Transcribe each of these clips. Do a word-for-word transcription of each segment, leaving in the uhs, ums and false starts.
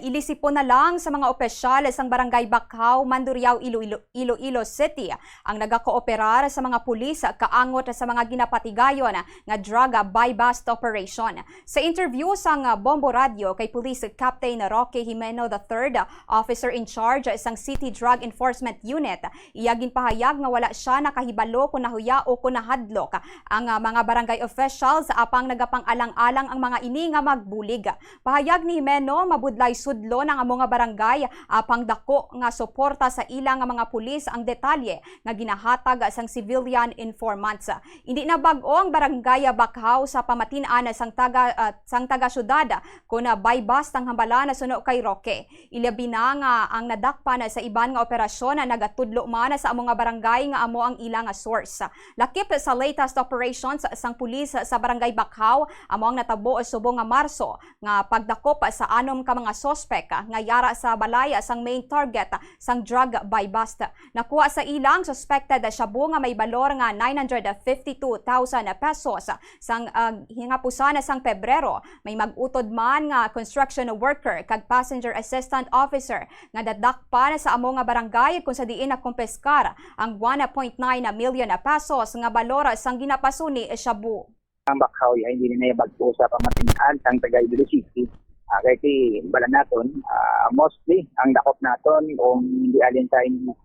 Ilisipon na lang sa mga opisyal sang Barangay Bakhaw, Mandurriao, Iloilo, Iloilo City ang nagakooperar sa mga pulis kaangot sa mga ginapatigayon nga drug buy-bust operation. Sa interview sang Bombo Radyo kay Police Captain Roque Jimeno the third, officer in charge sang City Drug Enforcement Unit, iya ginpahayag nga wala sia nakahibalo kon nahuya o kon nahadlok ang, ah, mga barangay officials, apang nagapang-alang-alang ang mga ini nga magbulig. Pahayag ni Jimeno, mabudlay sudlon ang amo nga barangay, apang dako nga suporta sa ila nga mga pulis ang detalye nga ginahatag sang civilian informants. Indi na bag-o ang Barangay Bakhaw sa pamatin-an sang taga, ah, sang taga-syudad kon buy-bust ang hambala suno kay Roque. Ilabi na nga ang nadakpan sa iban nga operasyon nagatudlo man sa amo nga barangay nga amo ang ila nga source. Lakip sa latest operations sang pulis sa Barangay Bakhaw, amo ang natabo subong nga Marso nga pagdakop sa anom ka mga suspek nga yara sa balay sang main target sang drug buy-bust. Nakuha sa ila ang suspected shabu nga may balor nga nine hundred fifty-two thousand pesos sang, ah, hingapusan sang Pebrero. May mag-utod man nga construction worker kag passenger assistant officer nga nadakpan sa amo nga barangay, kung sa diin nakumpiskar ang one point nine million pesos nga balor sang ginapasuni shabu. Ang Bakhaw, ay hindi na bag-o sa pamatin-an sang taga Iloilo City. Ah, kay ti bala naton, ah, mostly ang dakop naton kung hindi alin sa N B C,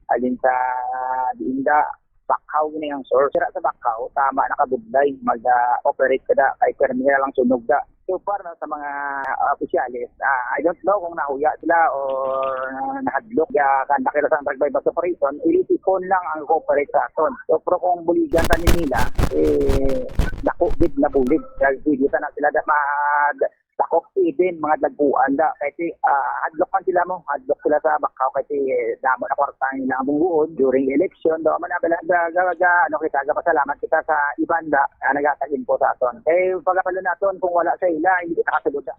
alin sa Diinda, Bakhaw ni ang source. Sira sa Bakhaw, tama, nakabudlay mag, ah, operate kada kay permi lang sunog da. So far, no, sa mga, ah, opisyales, ah, I don't know kung nahuya sila or nahadlok. Ya, kanda kila sa drug buy-bust operation, ilisipon lang ang cooperate sa aton. So, pero kung buligan ta nila, eh, dako gid na bulig. Kaya pwede ta na sila da mag-, dakop even mga dagkuan da. Kay ti, ah, hadlok man sila mo, hadlok sila sa Bakhaw kay ti, eh, damo na kwarta ang ilang bungguon during election. Do man abala ga, ga, ga, ano kita, gapasalamat kita sa iban da, ah, naghatag info sa aton. Kay pagapalo naton kung wala sa ila, hindi kita kasulod da.